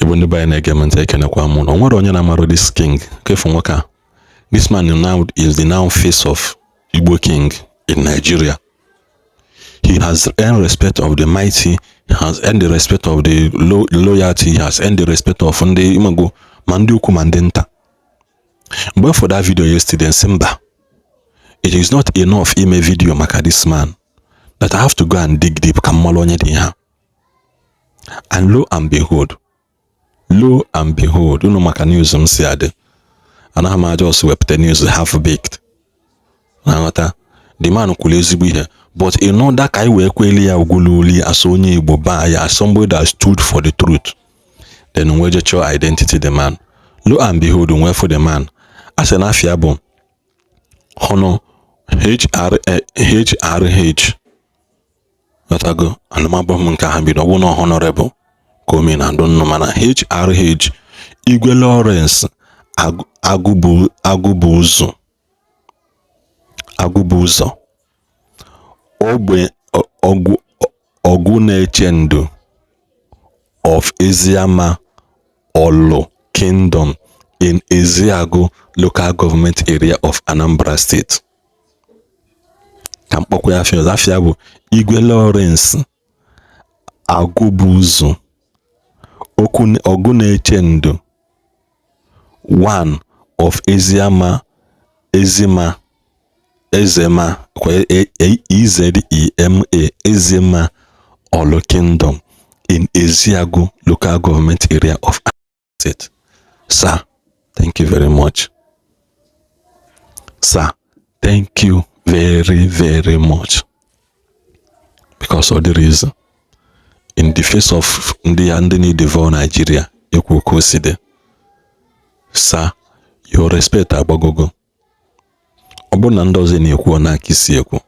Igbo ndị be anyị na-ege m ntị, ekenekwa m na o nwere onye na-amarọ this king kefu nwoke a. This man now is the now face of Igbo king in Nigeria. He has earned respect of the mighty, he has earned the respect of the loyalty, he has earned the respect of ndị imago ma ndị ukwu ma ndị nta. Mgbe for that video yesterday, nsị mba, it is not enough ime video maka this man, that I have to go and dig deep ka m malụ onye dị ha. And lo and behold, lo and behold, unu maka news m si adị, anaghị m aja ọsọ wepụta news half baked. Na nghọta, the man kwuru ezigbo ihe, but in order ka anyị wee kweli ya ogololi as onye Igbo baa ya, as somebody that stood for the truth, then wee je chọọ identity the man. Lo and behold, nwee for the man. A sị na afịa bụ Honor HRH ghọtago anụmabụ m nke ha bido ọ bụ na honorable ka o mee na ndụ nnụ, mana HRH Igwe Lawrence Agụbụzọ Ogbe Ọgụ na-eche ndụ of Eziama Olu Kingdom in Ezeagu Local Government Area of Anambra State. Ka mkpọkwa ya afịa ọzọ, afịa bụ Igwe Lawrence Agụbụzọ Ọgụ na-eche ndụ one of Eziama Ezima Ezema kwa Ezema Ezema Olu Kingdom in Ezeagu Local Government Area of Anambra State. Sir, thank you very much. Sir, thank you very, very much. Because of the reason, in the face of ndị ya ndị na-edevour Nigeria, ekwu ka o si dị. Sir, your respect agbagogo. Ọ bụrụ na ndị ọzọ na-ekwu ọ na-aka isi ekwu,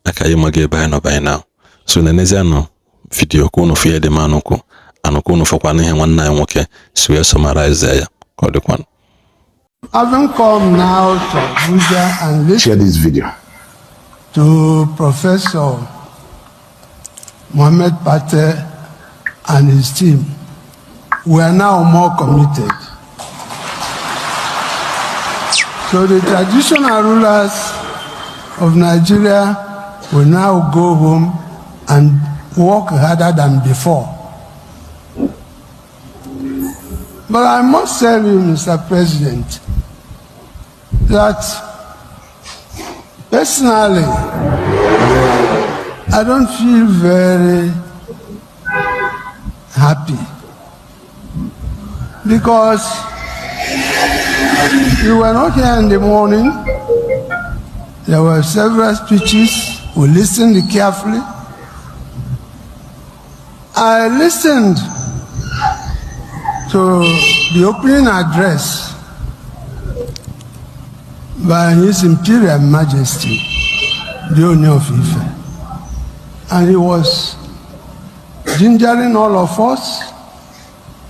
aka anyị maga ebe anyị nọ by now. So nenezianụ video ka unu fụ ihe dị m anụkwu anụkwu unu fọkwa n'ihe nwanne anyị nwoke si wee summarize ya ka ọ dịkwanụ. Having come now to Abuja and listened Share this video. to Professor Mohamed Pate and his team, we are now more committed. So the traditional rulers of Nigeria will now go home and work harder than before. But I must tell you, Mr. President, that personally, I don't feel very happy because you were not here in the morning. There were several speeches. We listened carefully. I listened to the opening address by His Imperial Majesty, the Ooni of Ife. And he was gingering all of us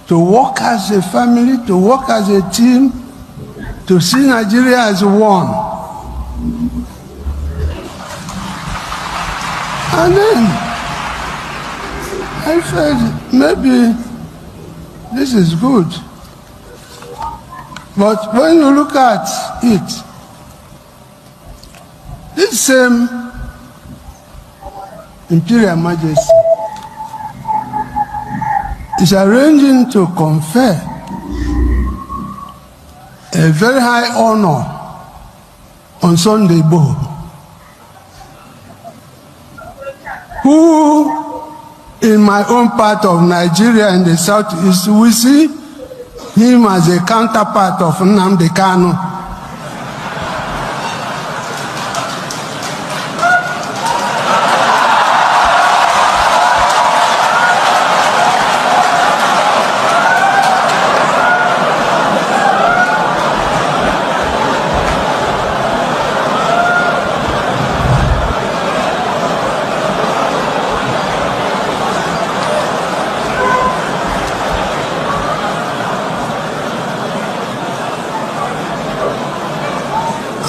to work as a family, to work as a team, to see Nigeria as one. And then I felt maybe this is good. But when you look at it, this same Imperial Majesty is arranging to confer a very high honor on Sunday Igboho, who in my own part of Nigeria in the southeast, we see him as a counterpart of Nnamdi Kanu.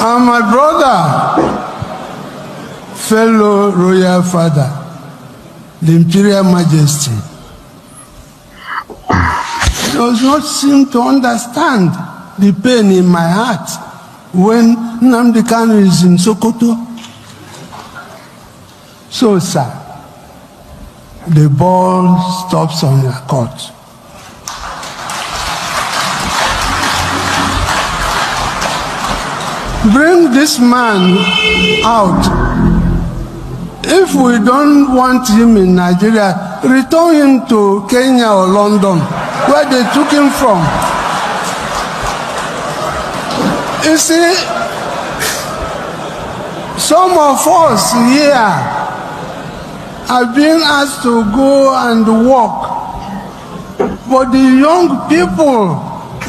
And my brother, fellow royal father, the Imperial Majesty, Does not seem to understand the pain in my heart when Nnamdi Kanu is in Sokoto. So, sir, the ball stops on your court. Bring this man out. If we don't want him in Nigeria, return him to Kenya or London, where they took him from. You see, some of us here are being asked to go and work, but the young people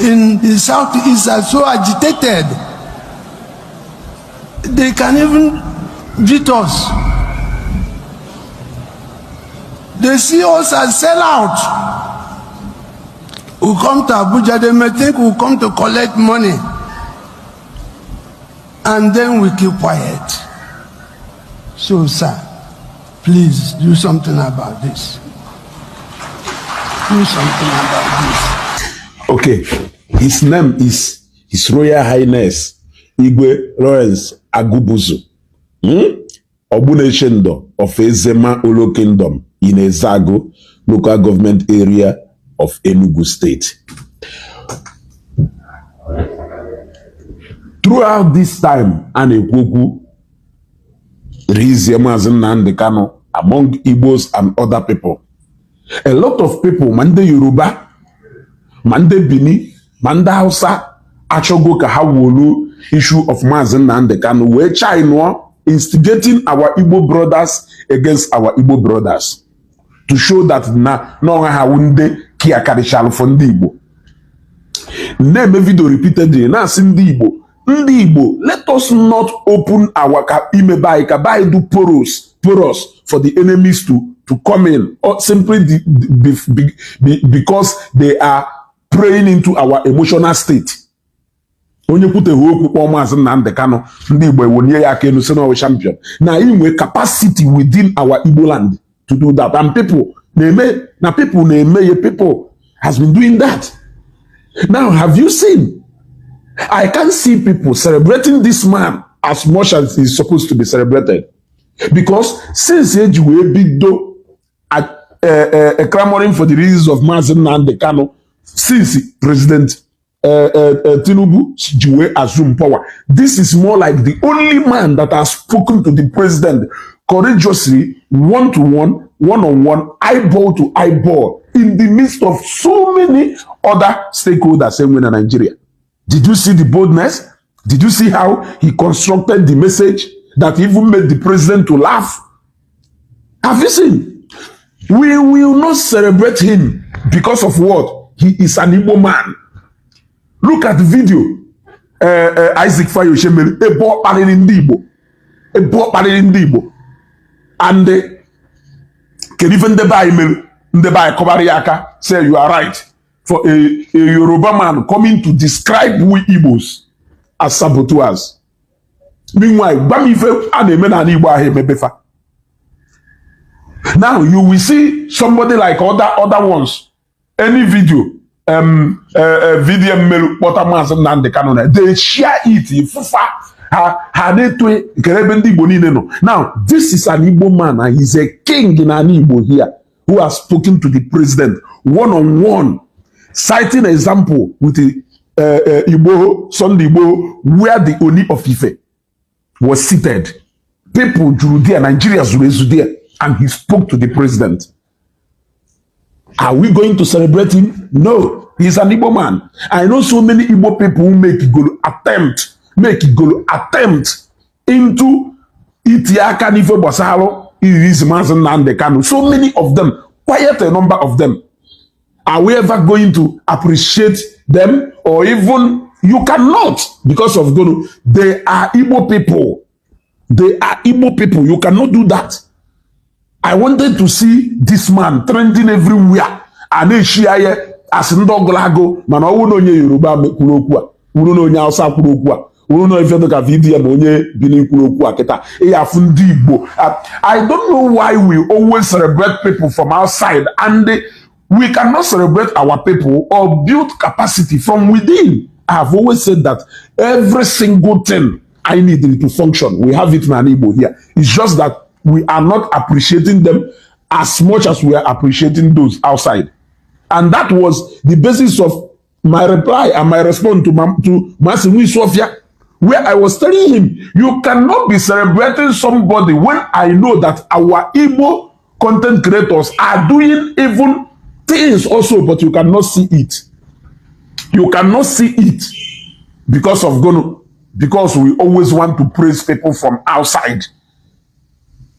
in the Southeast are so agitated, they can even beat us. They see us as sellout. We come to Abuja, they may think we come to collect money. And then we keep quiet. So, sir, please do something about this. Do something about this. Okay, his name is His Royal Highness Igwe Lawrence Agubuzu, Ogbunechendo of Ezema Olo Kingdom in Ezeagu Local Government Area of Enugu State. Throughout this time, a na-ekwu okwu release Maazị Nnamdi Kanu among Igbos and other people. A lot of people, ma ndị Yoruba, ma ndị Bini, ma ndị Hausa achọgo ka ha wolu issue of Maazị Nnamdi Kanu wee chinụọ, instigating our Igbo brothers against our Igbo brothers to show that na n'ọha ha wụ ndị kiakarịchalụ for ndị Igbo. Na-eme video repeatedly na-asị ndị Igbo, ndị Igbo, let us not open our ka imebe anyị ka be anyị do porous for the enemies to come in, or simply because they are preying into our emotional state. Onye kwuteghi okwu kpọọ Maazị Nnamdi Kanu, ndị Igbo ewonie ya aka elu si na ọwụ champion. Na anyị nwee capacity within our Igbo land to do that, and people na-eme na people na-eme ya. People has been doing that. Now, have you seen? I can't see people celebrating this man as much as he's supposed to be celebrated, because since eji wee bido clamoring for the release of Maazị Nnamdi Kanu, since President Tinubu ji wee assume power, this is more like the only man that has spoken to the president courageously, one to one, one on one, eyeball to eyeball, in the midst of so many other stakeholders enwe na Nigeria. Did you see the boldness? Did you see how he constructed the message that even made the president to laugh? Have you seen? We will not celebrate him because of what? He is an Igbo man. Look at the video Isaac Fayose mere ebe ọ kparịrị ndị Igbo, ebe ọ kparịrị ndị Igbo. And kedu ife ndị be anyị mere? Ndị be anyị kọbara ya aka, say, "You are right," for a Yoruba man coming to describe we Igbos as saboteurs. Meanwhile, gwa m ife a na-eme n'ala Igbo ahụ emebefa. Now you will see somebody like other ones, any video video mmerụ kpọta Maazị Nnamdi Kanu na they share it, ifufa ha ha na-eto nkere ebe ndị Igbo niile nọ. Now, this is an Igbo man and he's a king in an Igbo here who has spoken to the president one on one, citing example with the Igbo Sunday Igbo, where the Oni of Ife was seated. People juru there, Nigeria zuru ezu there, and he spoke to the president. Are we going to celebrate him? No, he's an Igbo man. I know so many Igbo people who make go attempt into itinye aka n'ife gbasara irelease Maazị Nnamdi Kanu. So many of them, quite a number of them. Are we ever going to appreciate them? Or even you cannot, because of God, they are Igbo people. They are Igbo people. You cannot do that. I wanted to see this man trending everywhere. A na-eshi ya asị ndị ọgụlagụ, mana ọ bụrụ na onye Yoruba kwuru okwu a, wuru na onye Hausa kwuru okwu a, wuru na ife dịka VDM onye Benin kwuru okwu a, kịta ịya afụ ndị Igbo. I don't know why we always celebrate people from outside and We cannot celebrate our people or build capacity from within. I have always said that every single thing I need to function, we have it in Igbo here. It's just that we are not appreciating them as much as we are appreciating those outside. And that was the basis of my reply and my response to Masinwi Sofia, where I was telling him, you cannot be celebrating somebody when I know that our Igbo content creators are doing even things also, but you cannot see it. You cannot see it because of Gono, because we always want to praise people from outside.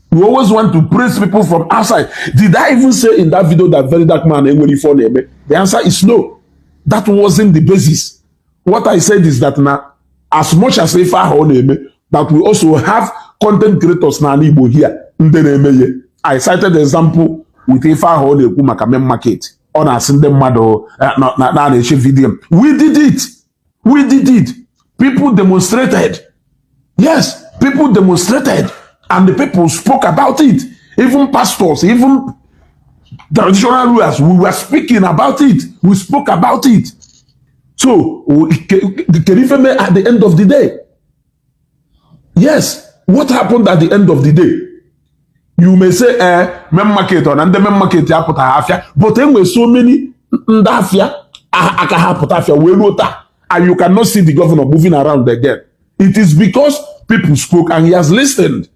We always want to praise people from outside. Did I even say in that video that Very Dark Man enwere ife ọ na-eme? The answer is no. That wasn't the basis. What I said is that now, as much as ife ahụ ọ na-eme, that we also have content creators n'ala Igbo here, ndị na-eme ihe. I cited the example with ife ahụ ọ na-ekwu maka main market. Ọ na-asị ndị mmadụ na na-eche video. We did it. We did it. People demonstrated. Yes, people demonstrated and the people spoke about it. Even pastors, even traditional rulers, we were speaking about it. We spoke about it. So, kedu ife mee at the end of the day? Yes, what happened at the end of the day? You may say, main market ọ na ndị main market apụtaghị afịa, but e nwere so many ndị afịa aka ha pụta afịa wee ruo taa, and you cannot see the governor moving around again. It is because people spoke and he has listened.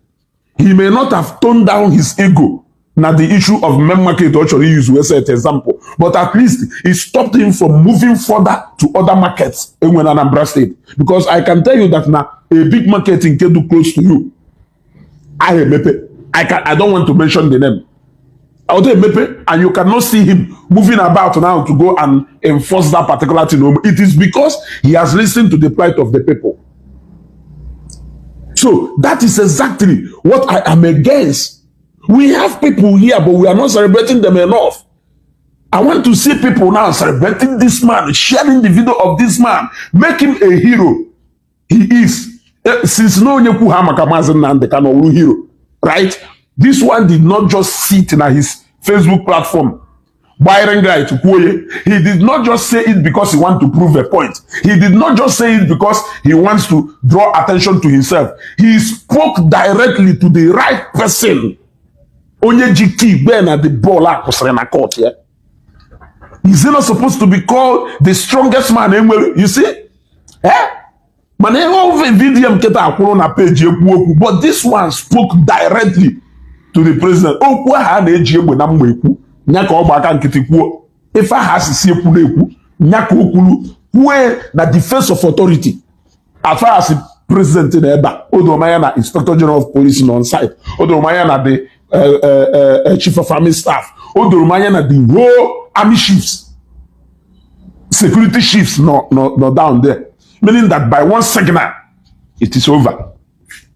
He may not have toned down his ego na the issue of main market ọ chọrọ use wee set example, but at least it stopped him from moving further to other markets enwe na Anambra State, because I can tell you that na a big market nke do close to you ahụ emepe. I don't want to mention the name. Ọ emepe, and you cannot see him moving about now to go and enforce that particular thing. It is because he has listened to the plight of the people. So that is exactly what I am against. We have people here, but we are not celebrating them enough. I want to see people now celebrating this man, sharing the video of this man, make him a hero. He is. Since no onye kwu ha maka Maazị Nnamdi Kanu wuru hero, right? This one did not just sit na his Facebook platform gbiring right kwuo ya. He did not just say it because he want to prove a point. He did not just say it because he wants to draw attention to himself. He spoke directly to the right person. Onye ji key gbee na the ball a kwụsịrị na court ya. Is he not supposed to be called the strongest man enwere? You see? Eh? Mana ihe ove VDM nkịta akwụrụ na page ekwu okwu, but this one spoke directly to the president. Okwu ahụ a na-eji egbe na mma ekwu, nya ka ọ gba aka nkịtị kwuo. Ife ahụ asịsị ekwu na-ekwu, nya ka o kwuru kwue na the face of authority. As far as the president na ebe a, o doro m anya na Inspector General of Police nọ on site, o doro m anya na the Chief of Army Staff, o doro m anya na the whole army chiefs, security chiefs nọ down there, meaning that by one signal it is over.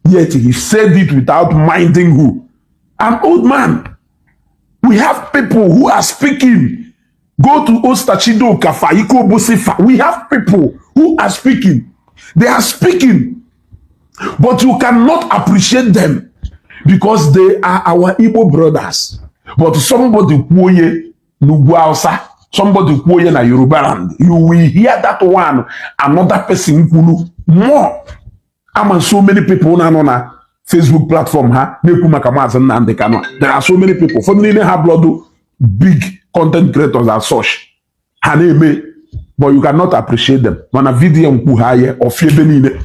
Yet he said it without minding who. An old man. We have people who are speaking. Go to Ostachido Kafa, Iko Bosifa. We have people who are speaking. They are speaking, but you cannot appreciate them because they are our Igbo brothers. But somebody kwuo n'ugwu Hausa, somebody kwuo na Yoruba land, you will hear that one another person kwuru more. Ama so many people na-anọ na Facebook platform ha na-ekwu maka Maazị Nnamdi Kanu. There are so many people. Ụfọdụ niile ha blọdụ big content creators as such. Ha na-eme, but you cannot appreciate them. Mana VDM kwu ha ye ọfị ebe niile.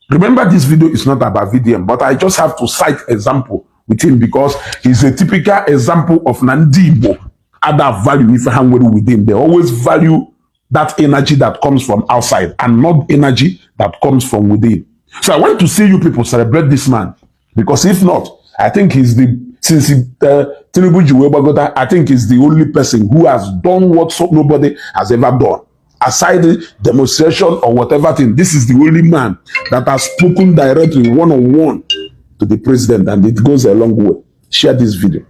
Remember, this video is not about VDM, but I just have to cite example with him because he's a typical example of na ndị Igbo ada value ife ha nwere within. They always value that energy that comes from outside and not energy that comes from within. So I want to see you people celebrate this man, because if not, I think he's the since he, Tinubu ji wee gbagota, I think he's the only person who has done what so nobody has ever done. Aside the demonstration or whatever thing, this is the only man that has spoken directly one on one to the president, and it goes a long way. Share this video.